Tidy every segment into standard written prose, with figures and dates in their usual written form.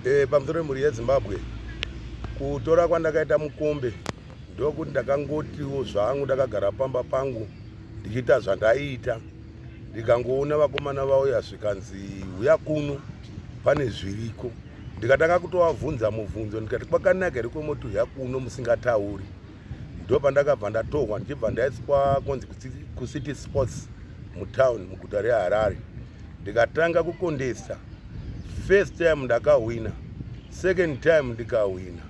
E, pamusoro pemhuri yeZimbabwe, kutora kwandakaita mukombe ndokuti ndakangotiwo zvangu ndakagara pamba pangu ndichiita zvandaiita, ndikangoona vakomana vauya zvikanzi huya kuno pane zviriko. Ndikatanga kutovabvunza mubvunzo ndikati kwakanaka here kwemoti huya kuno musingatauri. Ndopandakabva ndatorwa ndichibva ndaiswa konzi kuCity Sports mutown muguta reHarare. Ndikatanga kukondesa. First time ndakahwina, second time ndikahwina.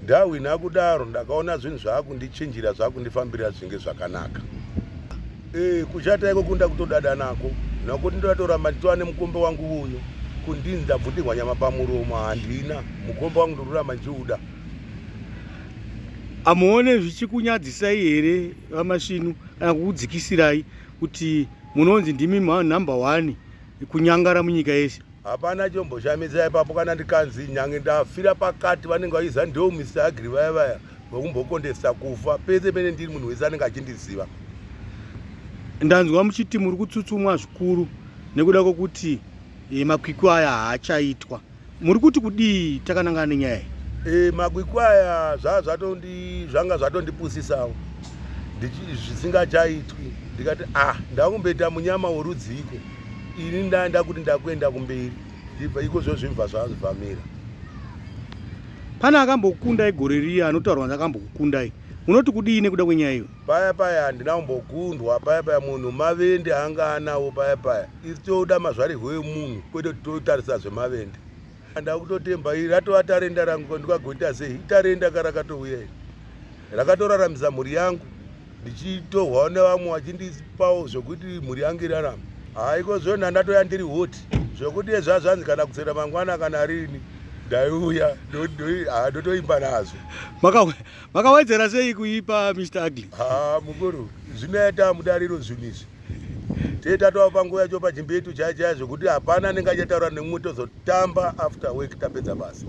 Ndahwina kudaro ndakaona zvinhu zvakundichinjira zvakundifambira zvinge zvakanaka. E, kushata iko kunda kutodada nako nokuti ndoda toramba ndichitova nemukombe wangu uyu. Kundinzi ndabvutirwa nyama pamuromo handina mukombe wangu, ndorurama ndichiuda. Amuone zvichikunyadzisai here, VaMasvinu, kana kukudzikisirai kuti munonzi ndimi number 1 kunyangara munyika yese? Hapana chomboshamisa ipapo. Kana ndikanzi nyange ndafira pakati, vanenge vachiziva ndo Mr Ugly vaya vaya vokumbokondesa kufa. Pese pene ndiri, munhu wese anenge achindiziva. Ndanzwa muchiti muri kutsutsumwa zvikuru nekuda kwokuti makwikwi aya haachaitwa. Muri kuti kudii takanangana nenyaya iyi? E, makwikwi aya zvanga zvatondipusisawo zvisingachaitwi. Ndikati, ah, ndakumboita munyama worudziko ini? Ndaenda kuti ndakuenda kumberi, ndibva ikozvo zvibva zvazvamira. Pane akambokukundai gore riya anotaurwa nzi akambokukundai. Munoti kudii nekuda kwenyaya iyo? Paya paya handina kumbokundwa. Paya paya munhu mavende anga anawo paya paya. Isi toda mazvarirwo emunhu, kwete kuti totarisa zvemavende. Ndakutotemba, iri ratova tarenda rangu. Ndikagoita sei, itarenda karakatouya iri, rakatoraramisa mhuri yangu, ndichitorwawo nevamwe vachindipawo zvokuti mhuri yangu irarame. Haiko zvo ndandatoya ndiri hoti zvokuti zvazvanzi kana kusera mangwana kana rini ndaiuya, ndotoimba nazvo. Makawedzera sei kuipa, Mr Ugly? Ha, mukuru, zvinoita mudariro zvinhu izvi. Tee tatova panguva yacho pachimbetu chaya chaya zvokuti hapana anenge achataura nemumwe. Tozotamba after work, tapedza basa.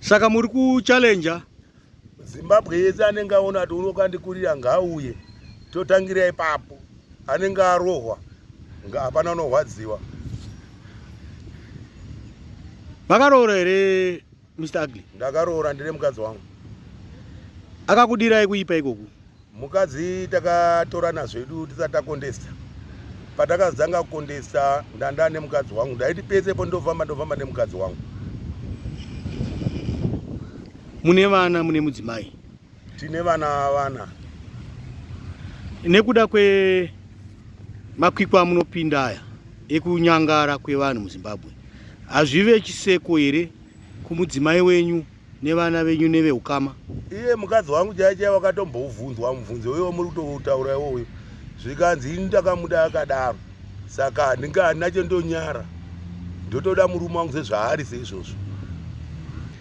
Saka muri kuchallenja? Zimbabwe yese, anenge aona kuti unokandikurira ngauye, totangira ipapo. Anenge arohwa hapana unorwadziwa. Makaroora here, Mr Ugly? Ndakaroora, ndine mukadzi wangu. Akakudirai kuipa ikoku? Mukadzi takatorana zvedu tisati takondesta. Patakazanga kukondesta ndanda nemukadzi wangu, ndaiti pesepo ndofamba, ndofamba nemukadzi wangu. Mune vana, mune mudzimai? Tine vana vana. Nekuda kwemakwikwi amunopinda aya ekunyangara kwevanhu muZimbabwe, hazvive chiseko here kumudzimai wenyu nevana venyu neveukama? Iye mukadzi wangu chaiye chaiye wakatomboubvunzwa mubvunzo iwo muri kutoutaura iwoyo, zvikanzi ini ndakamuda akadaro, saka handinge handina chendonyara, ndotoda murume wangu sezvaari seizvozvo.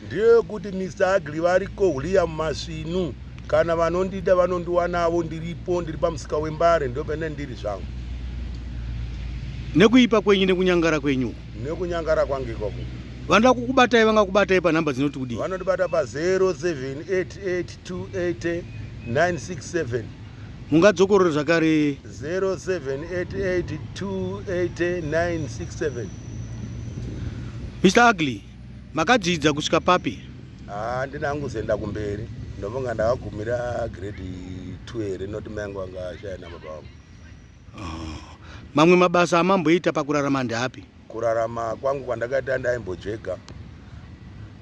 Ndeyekuti Mr Ugly variko, William Masvinu. Kana vanondida vanondiwanavo, ndiripo, ndiri pamusika weMbare, ndopene ndiri zvangu. Nekuipa kwenyu nekunyangara kwenyu uku? Nekunyangara kwangu ikoko. Vanoda kukubatai vangakubatai panhamba dzinoti kudii? Vanondibata pa0788280967. Mungadzokorore zvakare? 0788280967. Mr Ugly, makadzidza kusvika papi? Handina hangu kuzoenda kumberi, ndobonga ndakagumira grade 2 here, noti mai angu anga ashaya nababa vangu. Mamwe mabasa amamboita pakurarama ndeapi? Kurarama kwangu kwandakaita, ndaimbodzvega,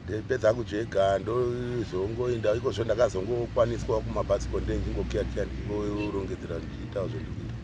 ndepedza kudzvega ndozongoenda ikozvo ndakazongokwaniswa kumabhasikoro, ndendichingokiyakiya, ndichingorongedzera, ndichiitawo zvendikuita.